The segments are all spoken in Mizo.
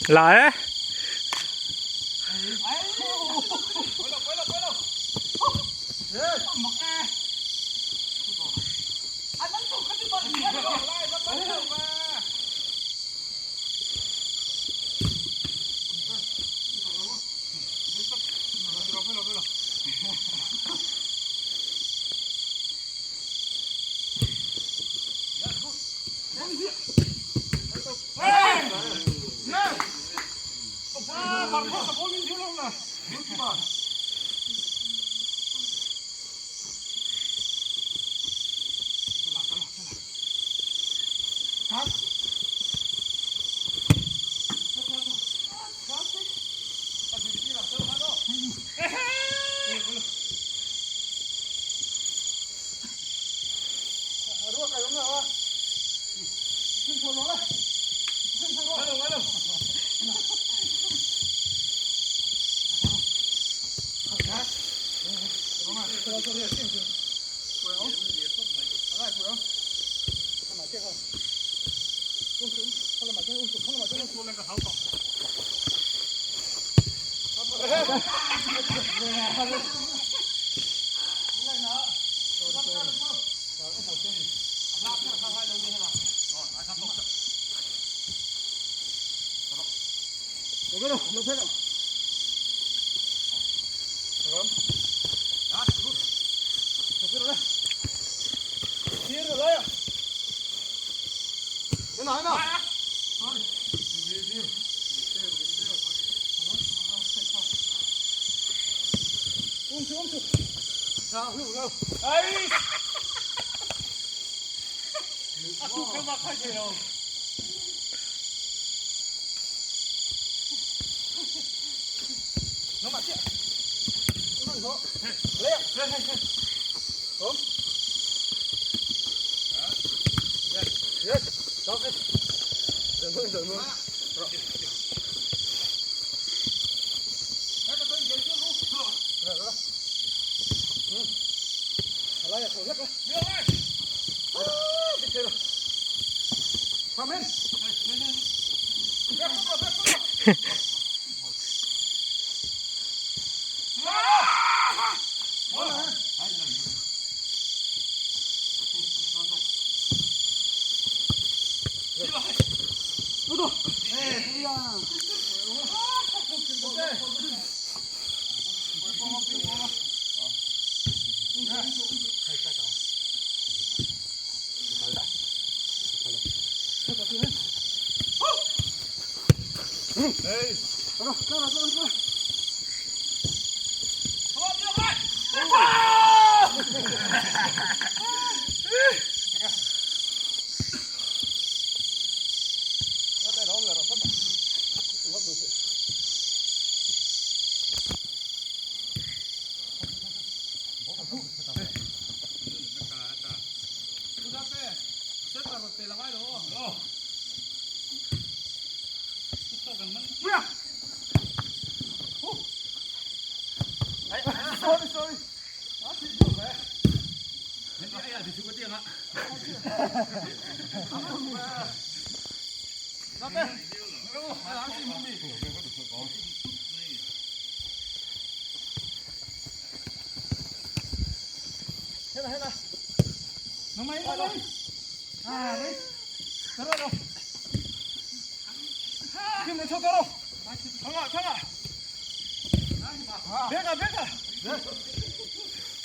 来。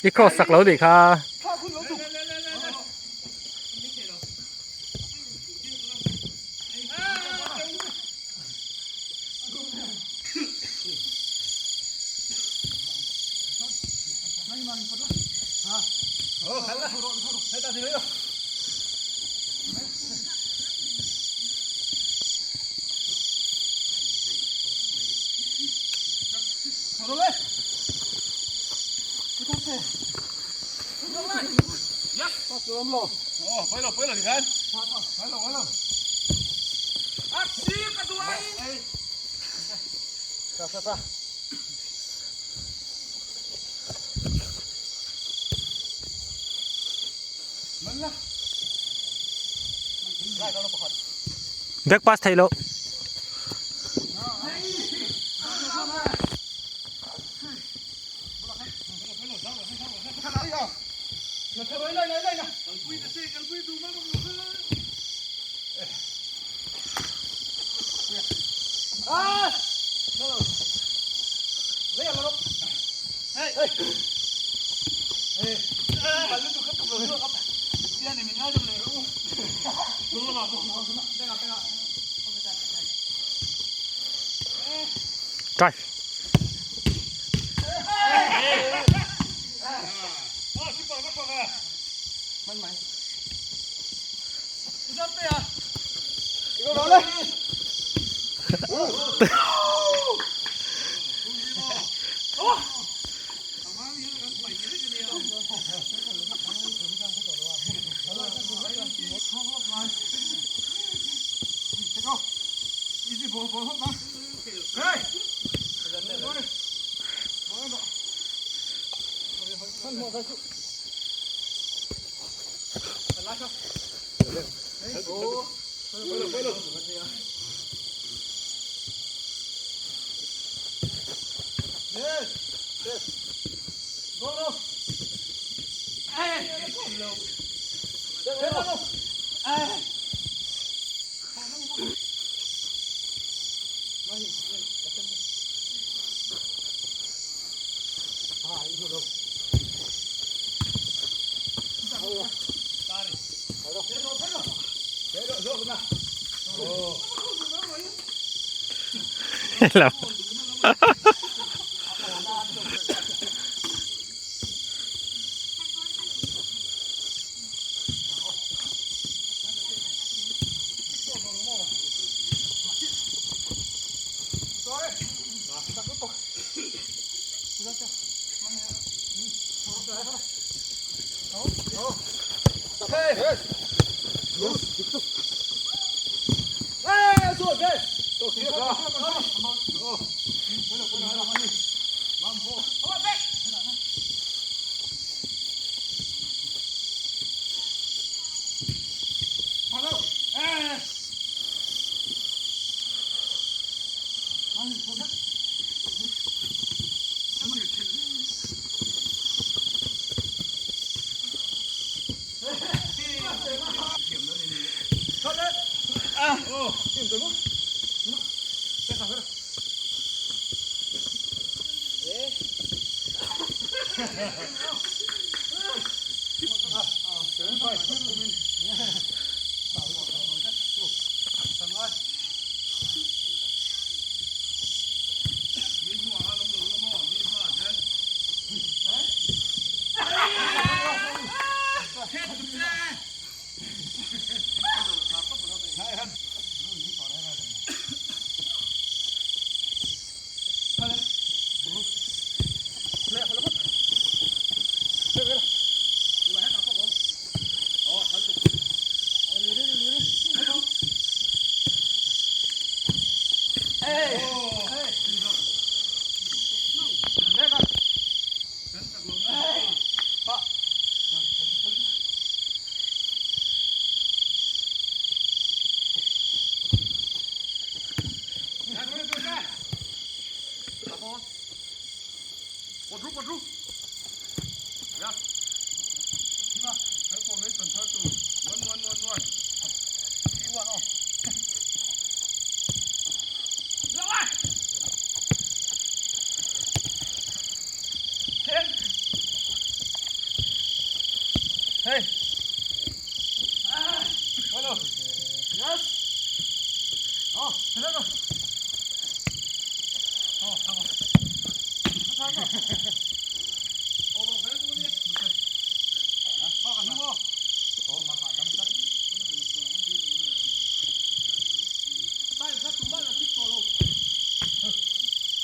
I cross sak lo nih kha. Back pass theih loh. Kai. Lam.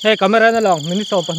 Hei camera na lang minute 12.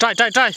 Try try try.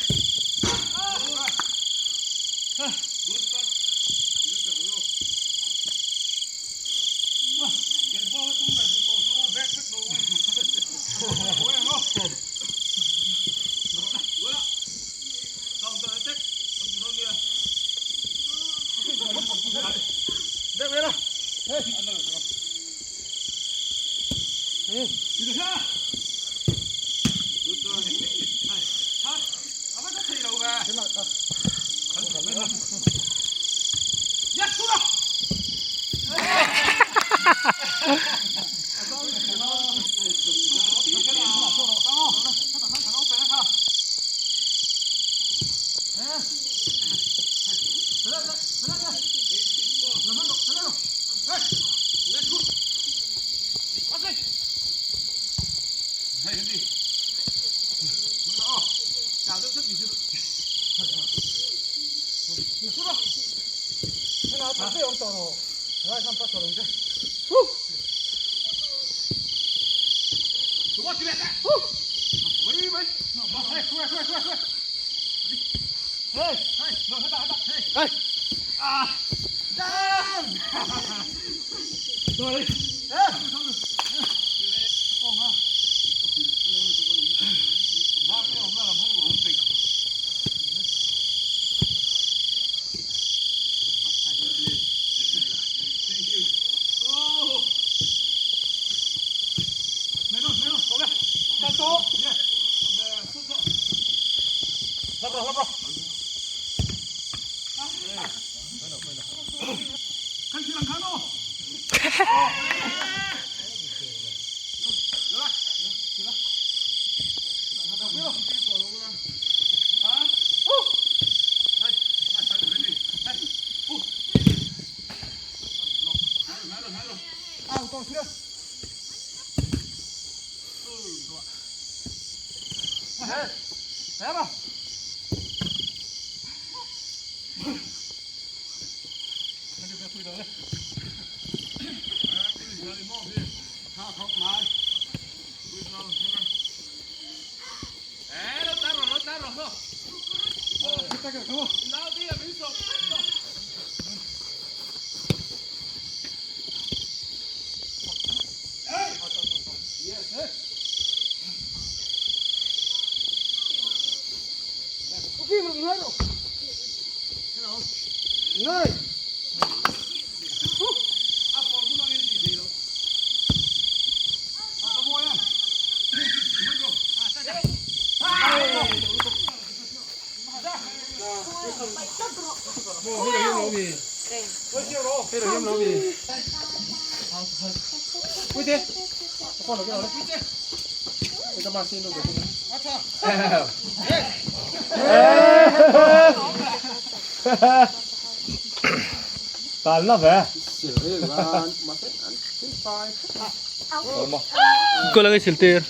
Ko la sil tir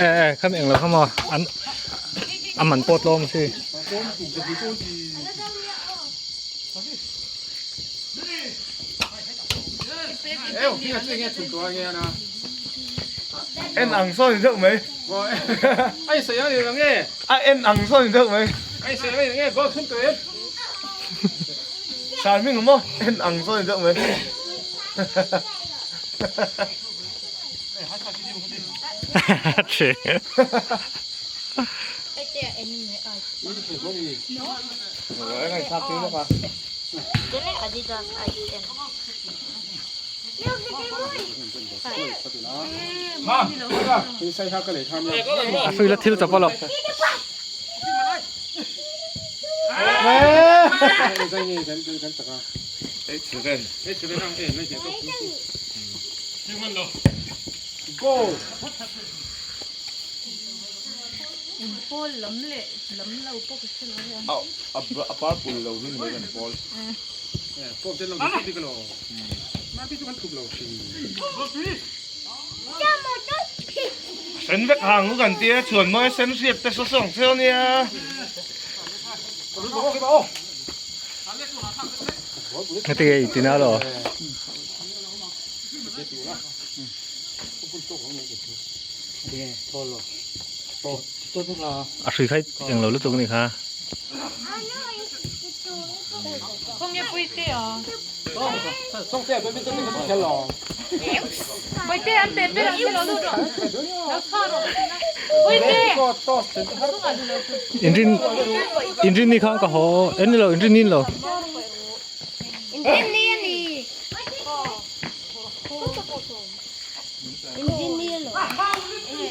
e e kham eng lo kham a an a man pawt lawm si. En ang sawn ni deuh mai. A en ang sawn ni deuh mai. Sar hming maw en ang sawn ni deuh mai. Che. A hrui la thil chawp a lo. Sen vek hang kan tia chuan mawi sen hriat te saw sawng cheu nia. Heti nge i tina lo. A hrui khai eng lo lutuk a nih kha. Inrin inrin ni khan ka haw en ni lo inrin ni lo.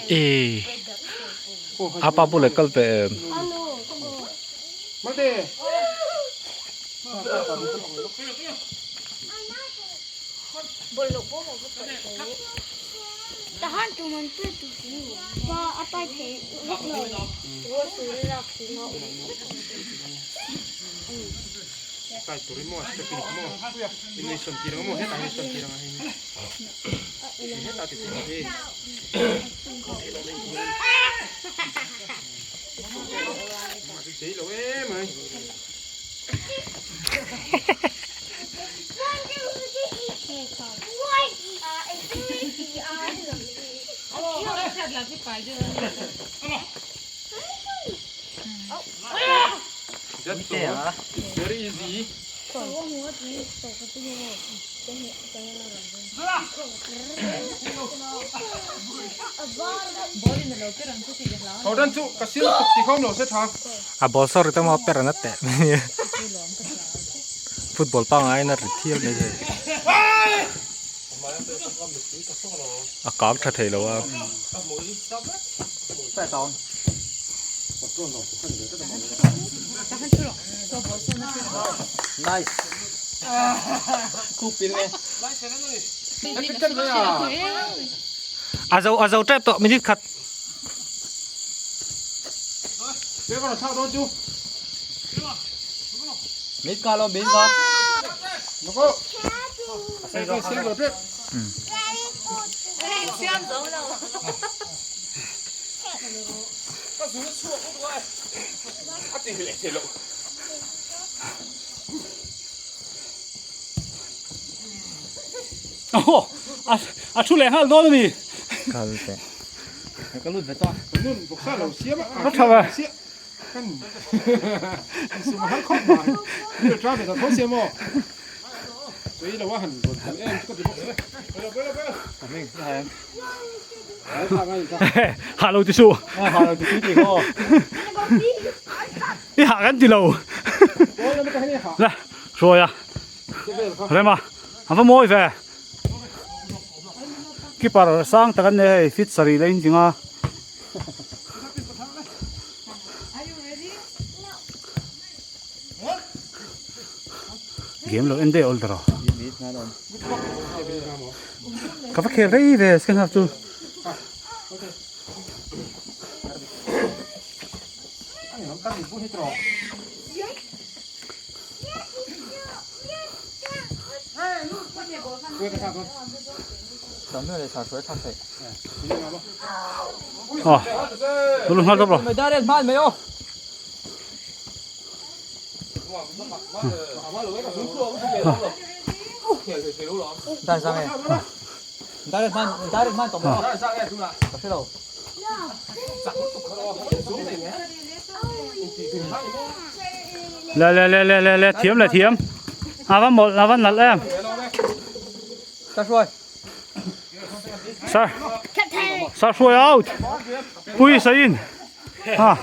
E apa bula kal pe em. A ball sawr te maw per an a teh mai a football pangngai in a ri thial mai thei a kang tha thei lo a. A zo a zo tep tawh minute khat. A thu leh nghal dawn a ni. Kal teh. Ka lut ve ta. Nun bawksa lo siam a. Ka tha ve. Kan sum har khawp mai. Ni tra ve ta tho siam aw. Sui lo a han rawn kal em chu ka ti bawk. Bela bela bela. Ming hai. Ha lo ti su. Ha lo ti su ti kho. I ha kan ti lo. La, hruai a. Rema, a va mawi ve. Keeper sang tak an nei hei, fit sarih la in ding a. Game lo en daih awl ta rawh. Ka va khel rei ve second half chu. Ờ, luôn ngon lắm rồi. Le le le le le le thiam le thiam. A va mawlh a va nalh em. Sir. Sir hruai out. Pui sain. Ha.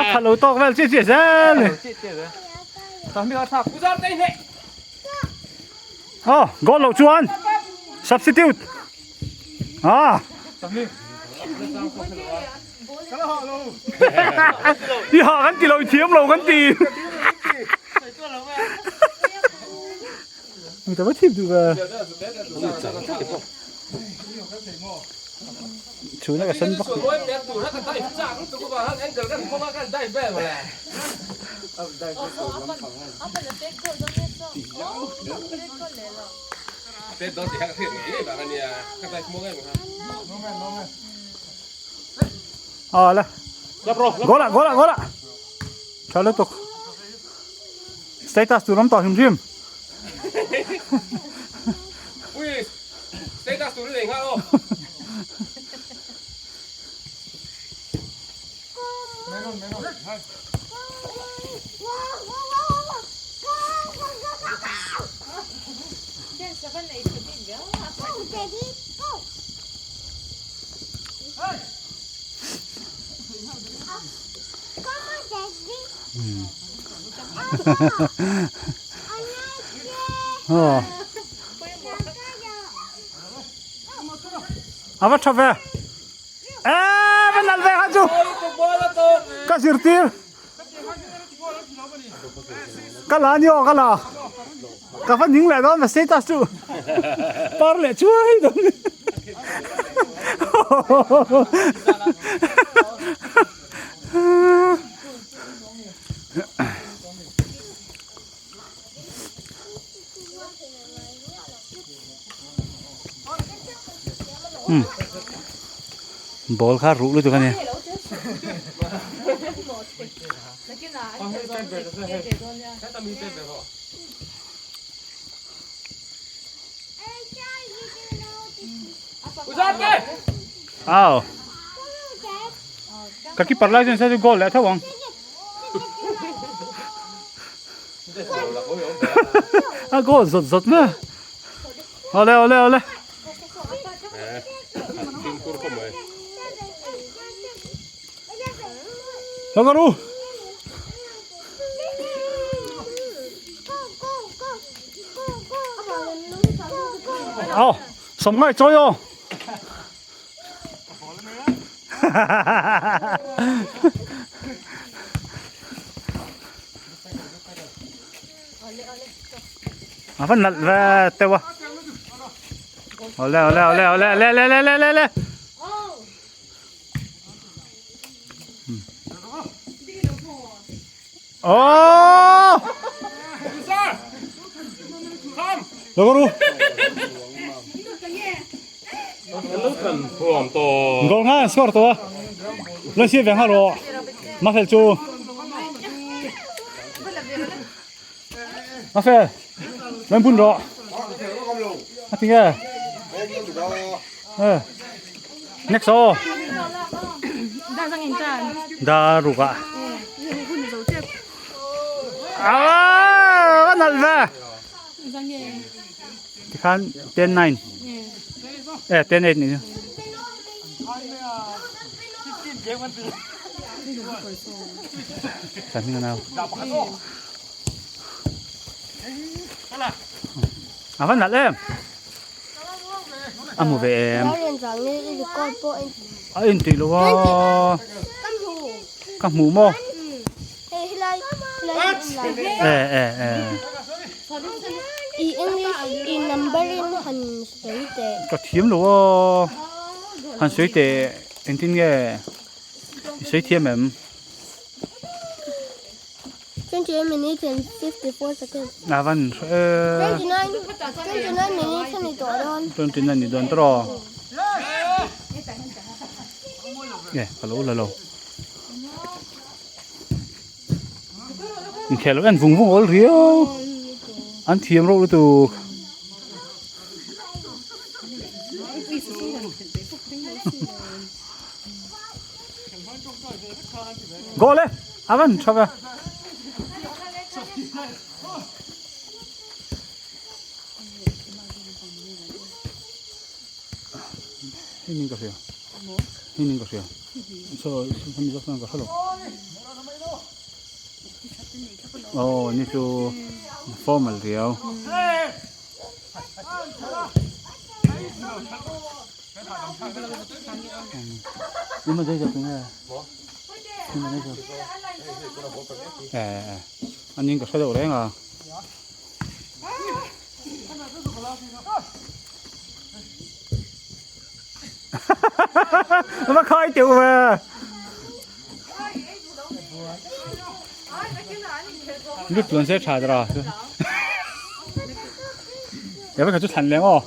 A pha lo tawk vel chiah chiah zel ni. Oh, goal lo chuan substitute. Ah. I ha kan ti lo thiam lo kan ti. Mi ta va thip duh ve. Chu na ka sen bak. À là. Goal à, goal à, goal à. Tha lutuk. Status tur awm tawh hrim hrim. Status tur i nei nghal aw. A va tha ve. E va nal ve ha chu. Ka zirtir. Ka la ni aw ka la. Ka va ning leh dawn ve status chu. Par leh chuai dawn. Um ball kha ruh lutuk a ni. Aw ka keeper lai chuan sai chu goal leh tho ang. A goal zawt zawt mai a. Awle awle awle. Lo ka ru. Aw, sawm ngai chawi aw. A van nalh ve teuh a. Awle awle awle awle le le le le le le. Oh! Lo ka ru. Goal nga score to a. Lo si ve nga ro. Ma fel chu. Ma fel. Lên bun ro. A ti nge. Eh. Next o. Da ruka. Ah, nal ve. Tikhan 10 9. Eh 10 8 ni. Chan hing anau. A van nalh em. A hmu ve em. A en tih lo a. Ka hmu maw. Eh eh eh. Ka thiam lo a. Han sawi teh engtin nge i sawi thiam em? 28 minutes and 54 seconds. A van hre 29 29 minutes ani tawh dawn. 29 ni dawn tawh raw. Nge ka lo la lo. Inkhel lo en vung vung awl riau. An thiam reuh lutuk. Goal e! A van tha ve. Hei ning ka hria. Hei ning ka hria. So hemi zawk chuan ka hre lo. Oh ni chu formal riau. Nhưng mà đây giờ cũng là nhưng mà đây giờ eh anh nhìn có sao đâu đấy à nó khai tiểu về nước lớn sẽ trả ra ya phải cái chút thành lẽ oh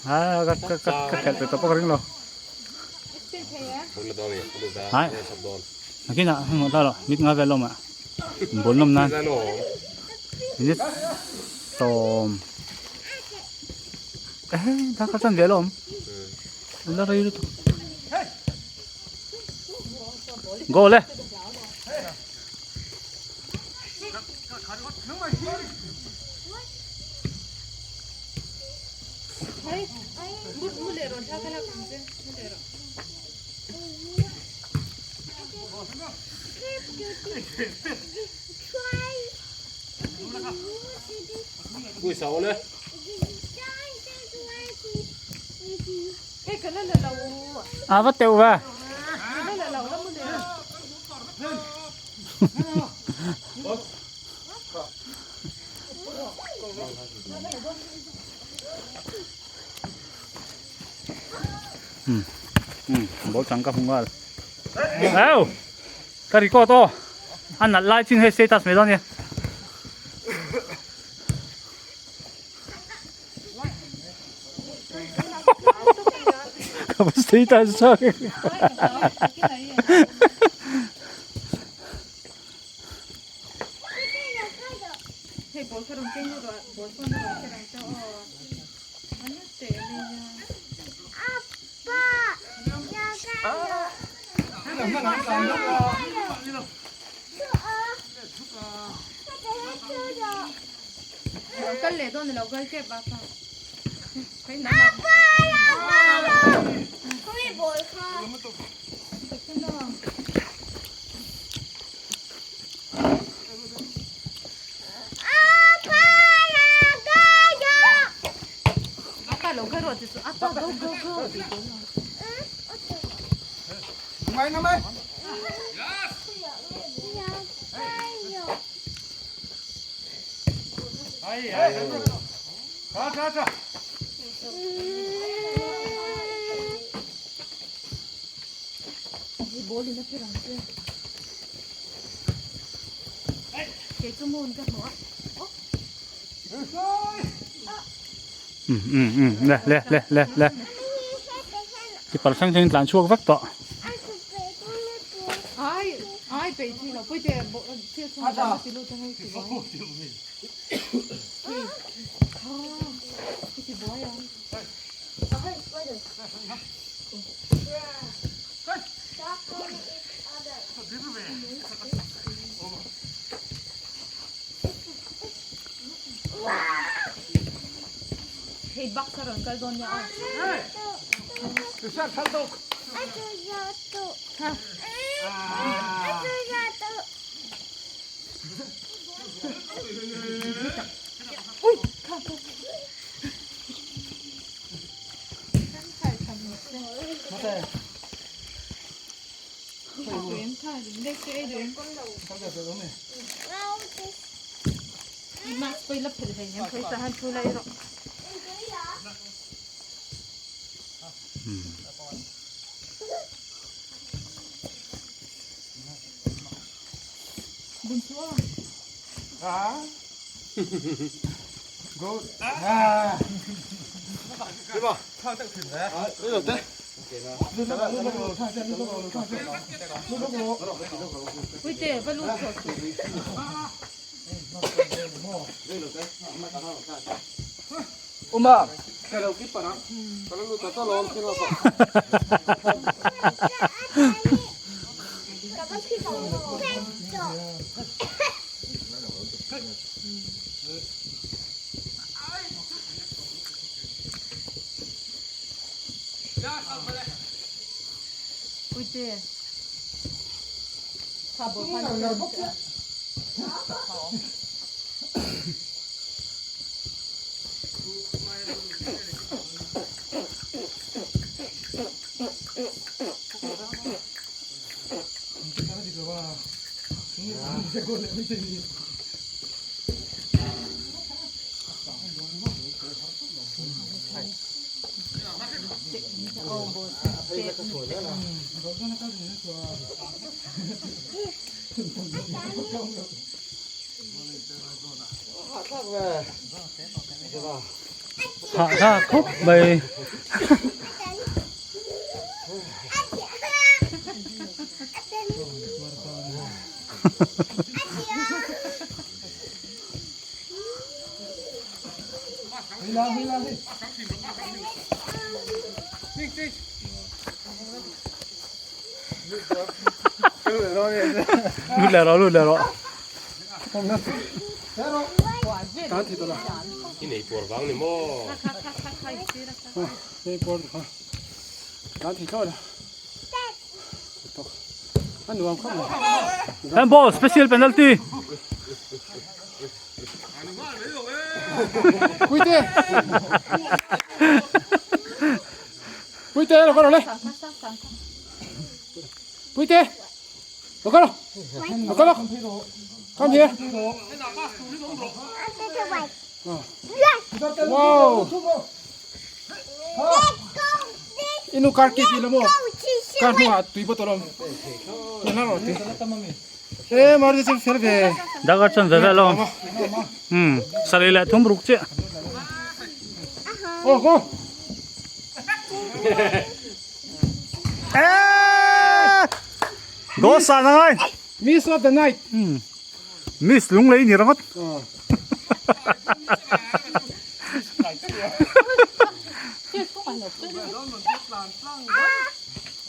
Ha ka ka ka ka khelh pe tawh pawh ka ring lo. Hai. Nakinah heng ta lo mit nga vel awm ah ball nawm nan minute sawm eh ta ka chan vel awm la rei lutuk goal e. A va teuh ve. Um um ball chang ka hmu nghal au ka record aw a nalh lai chin hei status mai dawn nia. Ka va status chak Um um um le le le le le keeper thleng thleng tlan chhuak vek tawh. Hah thlak khawp mai. Lut leh rawh lut leh rawh. I nei puar vang ni maw? Nei puar kha. Tan thei thlawt a. A nuam khawp mai. Handball special penalty. Puite. Puite lo kar le. Puite. Lo kar. Lo kar. Come here. Wow. Inu car key ti lo maw? Car hnungah tui bottle a awm. Tuna rawh tui. E Maruti chu fel ve. Darkar chuan ve ve lo. Um sarih leh thum ruk chiah. Aw go. Eh! Go sa na ngai. Miss of the night. Um Miss lung lei ni ringawt.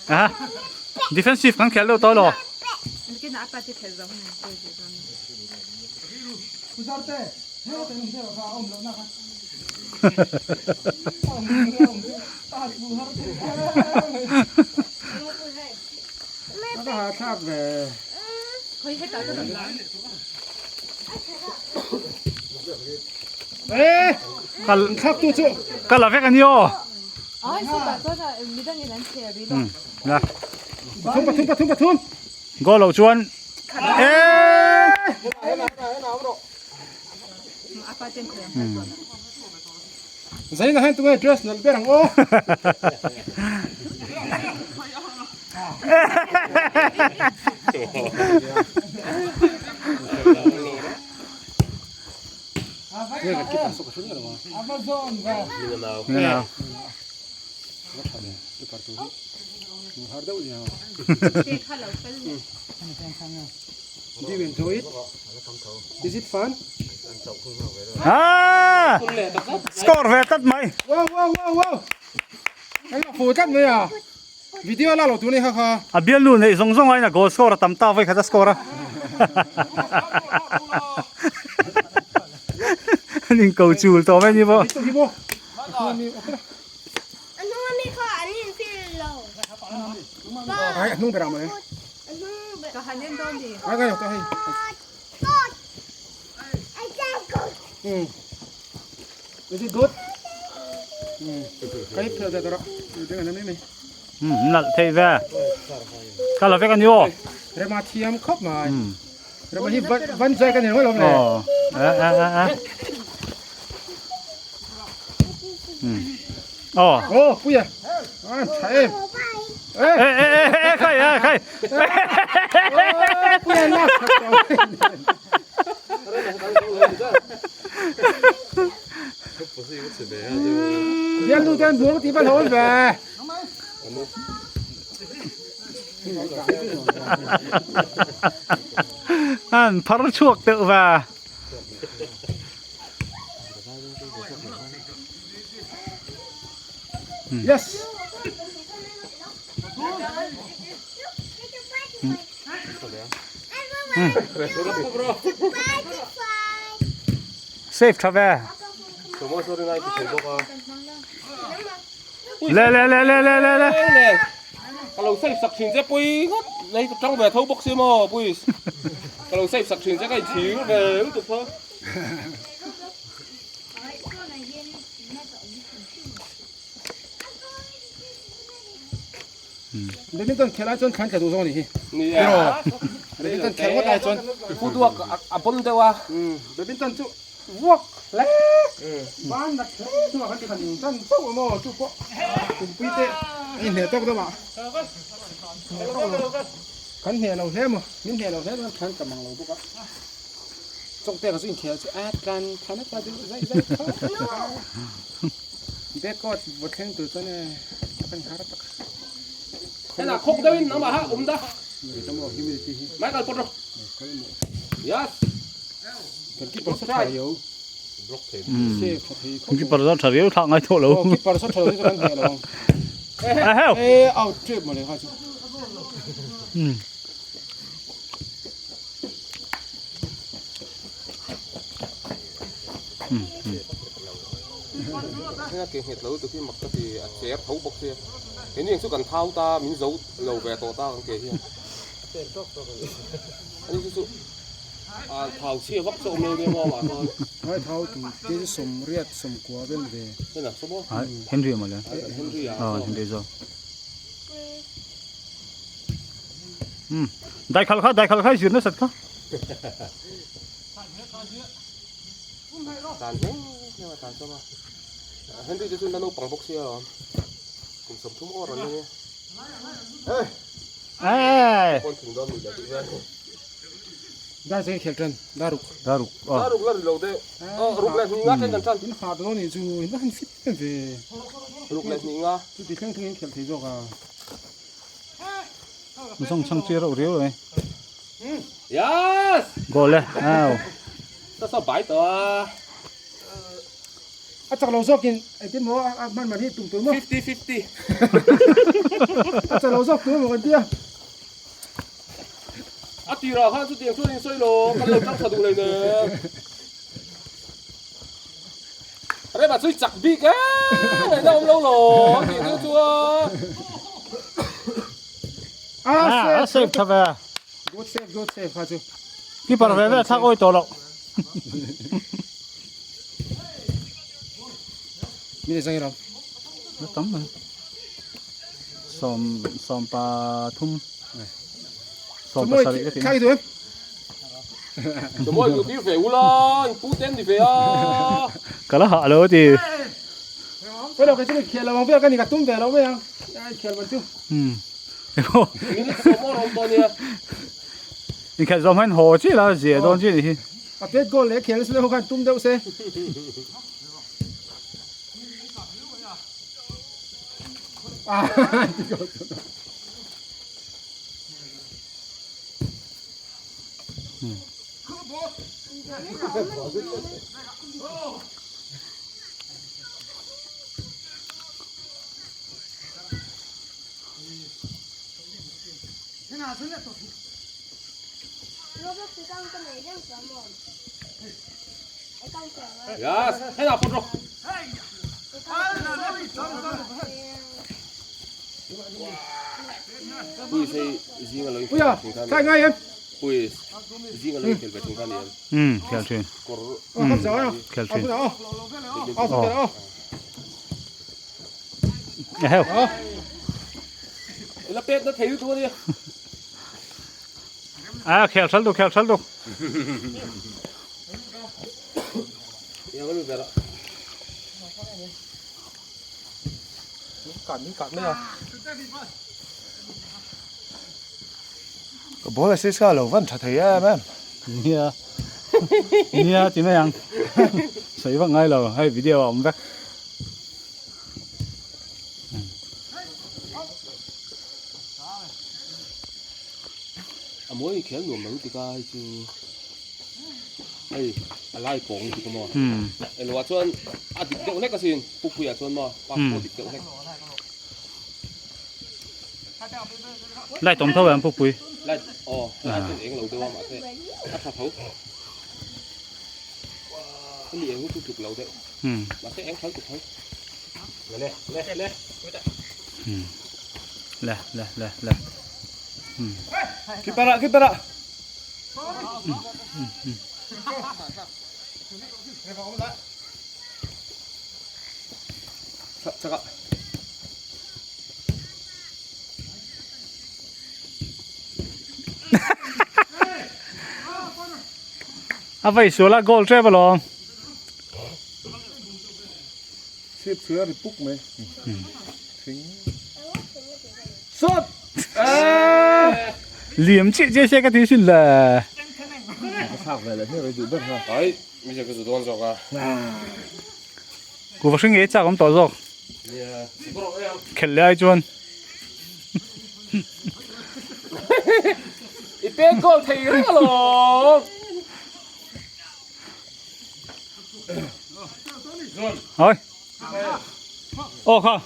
Ah defensive kan khel deuh tawh lo. Kal kal a vek a ni aw. La. Pathum pathum pathum pathum. Goal loh chuan eh. Zaina hian tunge dress nalh ber ang aw. Do you enjoy it? Is it fun? Ah! Score ve tlat mai. Wow wow wow wow. Kan la fu tlat mai a. Video la lo tur ni kha kha. A bialnu neih zawng zawng aiin a goal score a tam ta vawi khat a score a. An inko chul tawh mai ni pawh. Nalh theih ve. Ka la vek a ni aw. Rema thiam khawp mai. Rema hi van zai ka ni reng alawm le. Aw. A a a. Aw. Aw puia. A tha em. E e e e khai a khai. Puia lak. Bian nu ten buang ti van hawn ve. An phar chhuak deuh va. Yes. Safe tha ve. Le le le le le le le. Ka lo save sak thin che pui ngawt nei ka tang ve tho bawk si maw puis. Ka lo save sak thin che ka inchhir ve lutuk kha. Badminton khelh ai chuan thlan tla duh zawk a nih hi. Ni a. Badminton khelh ngawt ai chuan. Footwork a bon deuh a. Badminton chu vuak hle ban nat hle hnuah kan ti khan in tan chauh emaw chu pawh kumpui te a inhneh tawk deuh a. Kan hneh lo hle maw min hneh lo hle chuan thlan tla mang lo bawk a. Chawk te ka chu inkhel chu a tlan thlan a tla deuh zaih zaih tho. Backcourt vaw thleng tur chuan e a kan har tak. Hena khawk deuh in nangmah ha awm da. Michael pawt rawh. Yes. Kan keeper sa tha riau. Save tha thei khawp. Keeper sa tha riau thlah ngai tawh lo. Oh keeper sa tha lo hi chu kan hneh lo. Eheu. E out trip mawle kha chu. Heng a ke nghet lo lutuk hi mak ka ti a cher tho bawk sia keini ang chu kan thau ta min zo lo ve tawh ta ang ke hian ani chu chu a thau chhia vak chu a awm lo nia maw amah chuan Ngai thau tu te chu sawmriat sawmkua vel ve hena saw maw Henry a mawle Henry a Henry zawk Daikhal kha daikhal kha i zir nasat kha. Dan hle hle a tan chuan a Henry te chu la naupang bawk sia alawm. Kum 30 awr an ni. Hey! Pawn thing dawn mi la tih hian. Dar zeng khel tan daruk. Daruk. Daruk la ri lo deuh. Oh ruk leh hnih nga ten kan tan. In ha dawn ni chu in va han fit em ve. Ruk leh hnih nga. Chu ti thleng thleng in khel thei zawk a. Zawng chang chi reuh riau e. Yes! Goal e. Au. Sa sa bai tawh a. A chak lo zawkin engtin maw a hman man hi tum tur maw? 50 50. A chak lo zawk tur maw kan tia. A tirah khan chutiang chuan in sawi lo, kan lo tang tha duh lei nen. Rema chu i chak bik e, ngaihna awm lo lo, a tih deuh chu a. A a save tha ve. Good save, good save kha chu. Keeper ve ve thlak awi tawh loh. Mine zangi ram. Na tam mai. Sawm sawm pa thum. Sawm pa sarih ka ti. Khai du em? Chamawi duh tir ve ula, in pu ten ni ve a. Ka la hah lo a ti. Pawilo kei chu ni khel lo ang vel ka ni ka tum ve lo mai ang. Ai khel man chu. Hmm. Minute sawm awr awm tawh nia. Inkhelh zawm hian haw chi la zia dawn chi ni hi. A pet goal leh khel nasa deuh ho khan tum deuh se. Yes, hei pawt rawh. Puis hei zinga lo Puia, kai ngai em? Puis zinga lo inkhel ve thung kha ni em? Um, khel thin. Kawr Khel thin. Oh. Eheu. Ila pet na thei lutuk ania. A khel thal duk khel thal duk. Yang lu vera. Kan min kan mai a. Ka ball assist kha lo van tha thei em em. Nia. Nia ti mai ang. Sawi vak ngai lo hei video a awm vek. A mawi kher nuam lo tika hei chu hei a lai pawng tika maw elo ah chuan a dik deuh hlek asin pukpui ah chuan maw pass pawh dik deuh hlek. Light awm tho em pukpui? Light aw light chuan eng lo deuh a mahse a tha tho hemi eng hi chu tluk lo deuh mahse eng tho tluk tho. Le le le Le le le le. Keeper ah keeper ah. Chak chak ah. A vai sual a goal tep alawm. Chhip chhui a ri puk mai. Thing. Sawt! Liam chiah chiah se ka ti sin le. Ka thlak ve leh hmiah mai duh ber kha. Ai, mi ka zu dawn zawk a. Kuva hring ngei chak awm tawh zawk. Khelh leh ai chuan. I pek goal thei reng alawm. Oi. Ô kha.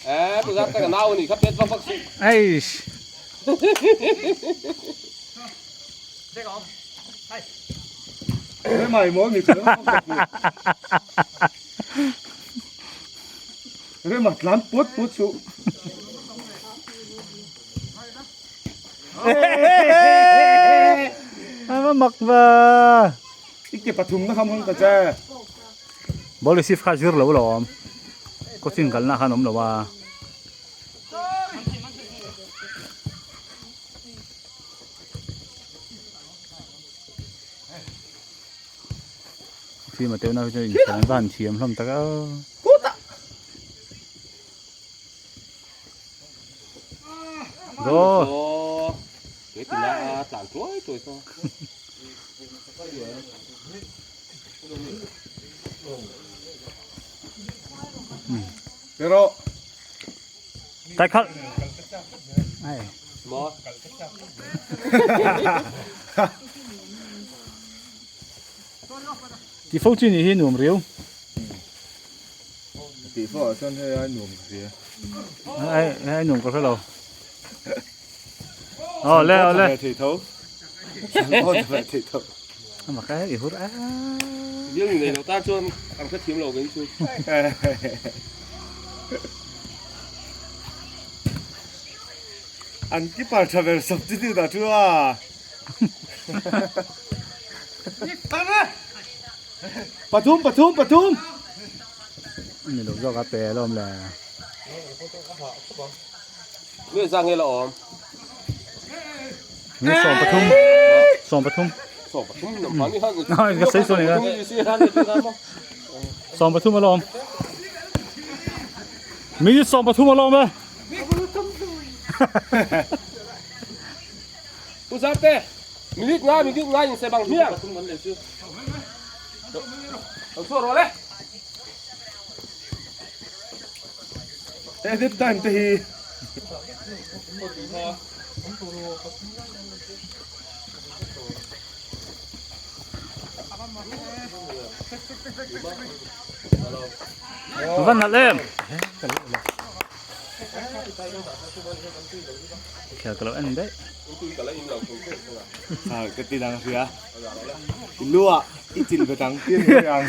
Ê, tôi ra cái nào nhỉ, khắp hết văng văng xịt. Ei. Thế mày mỗi mình cứ Thế mà lắm pút pút sụ. Ai mà mặc và Ít cái pathum nó không hơn cả cha. Ball receive kha zir lo lawm. Coaching kalna khan awm lo a. Team a teuh na hi chu inthiam van thiam hlawm tak a. Go. Cái tí na tlan chuai chuai so. Pero Tai khalh. Ai. Mo. Ti fo chi ni hi nuam riau. Ti fo ah chuan hei a nuam ka hria. Ai ai nuam ka hre lo. Aw le aw le. Thei tho. Aw ve thei tho. Ama ka i hur a. Riêng người này nó ta chuan ăn khát thiếm lầu cái chu. An keeper tha ber substitute ah thu a. Pathum pathum pathum. Ni lo zawk a pe alawm le. Nge za nge la awm. Nge 13 13 13 nam phani han. Ka sawi sawi ni kha. 13 alawm. Minute 13 alawm e. Pu Zarte, minute nga minute nga in se bang hmiang. Lo chhuah rawh le. Edit time te hi. Van nalh em. Khel ka lo en daih. À, cái tin đang hria. Lua, i chil ve tang tin ve ang.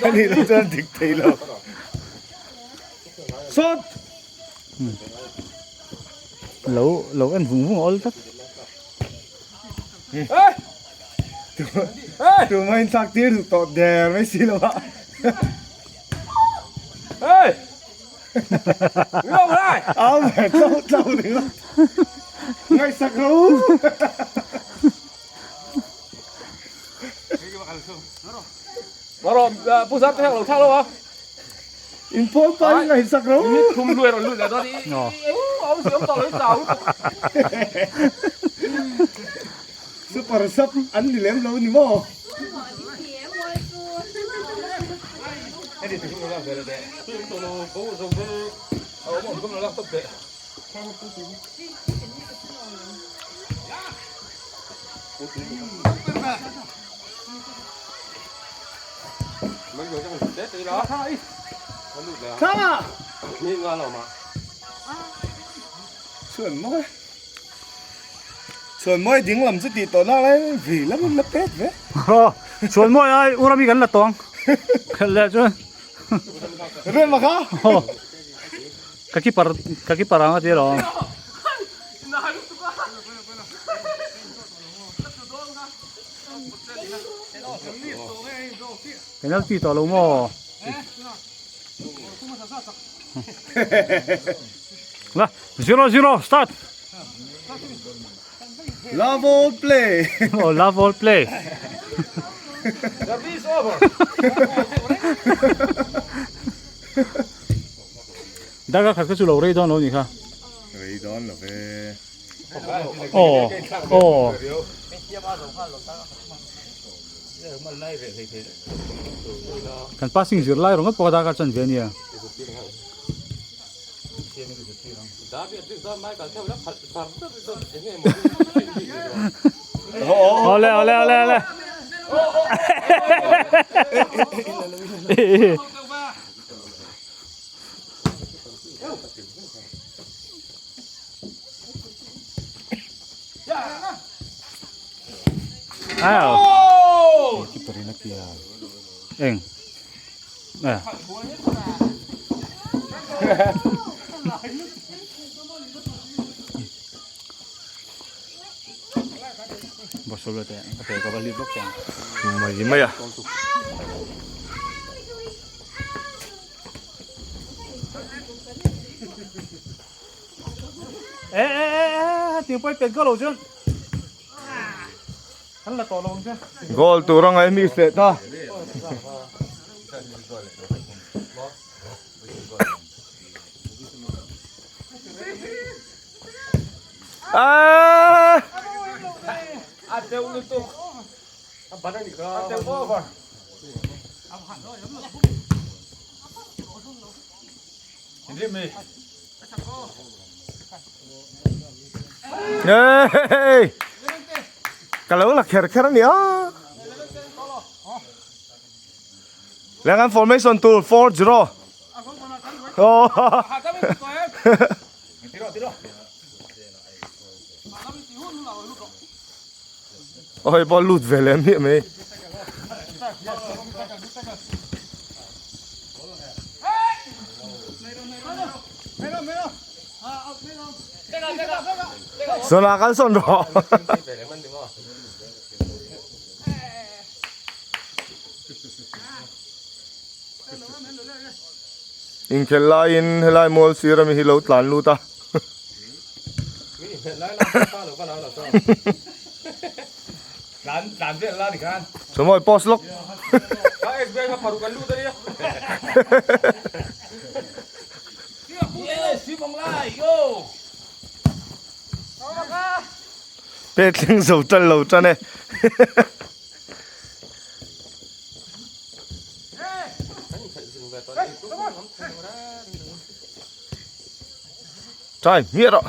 Ani lo chuan dik thei lo. Sawt! Lo lo en vung vung awl tlat. Tuma in thlak tir duh tawh der mai si lo a. Au ve tlo tlo ringawt. Ngaihsak ro. In pawl pa in ngaihsak ro. Super sub an ni lem lo ni maw? Chuan mawi Chuan mawi ding lam chu tih tawh nak lai vi lam in la pet ve. Aw chuan mawi ai ura mi kan la tawng khelh leh chuan. Rem a kha. Aw ka keeper ka keeper ang a ti alawm. Penalty tawh lo maw? La 0-0 start. Love all play. Oh, love all play. Service over. Daga khat kha chu lo rei dawn lo ni kha. Rei dawn lo ve. Aw aw. Kan passing zir lai rawng pawh a darkar chuan ve a nia. Awle awle awle awle. Aw. Eng. Eh. Bawsawlh te ka pe ka va hlip lawk chuan. Mai mai a. Ê ê ê ê tiếng quay pet goal lo chuan. An la tawh lo ang che. Goal tur a ngaih mi leh ta. Ah! Hey! Ka lo la kher kher a nia. Lengan formation tur 4-0. Oh. Ôi ball lút về lên miệng mày. Sona kal son ro. Inkhel laiin helai mual sir ami hi lo tlan lut a. Chawmawi post lawk. Pe thleng zo tan lo tan e. Trai miah rawh.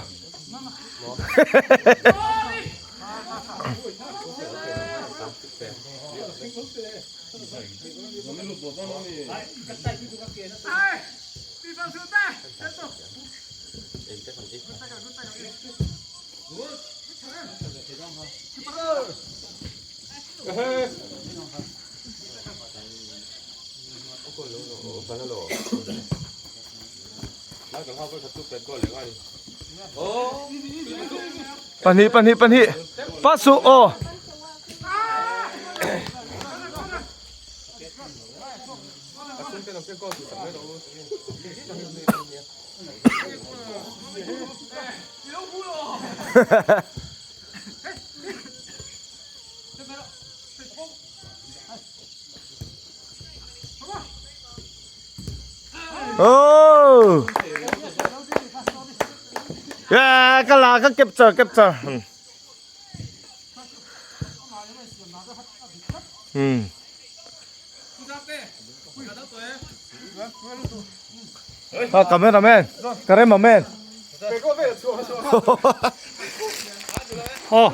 Pahnih pahnih pahnih pass suh aw. Oh! Yeah, ka la ka capture capture. Hmm. Ah, cameraman. Cameraman. Aw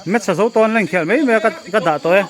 match a zo tawn leng khial mai mai a ka dah tawh e.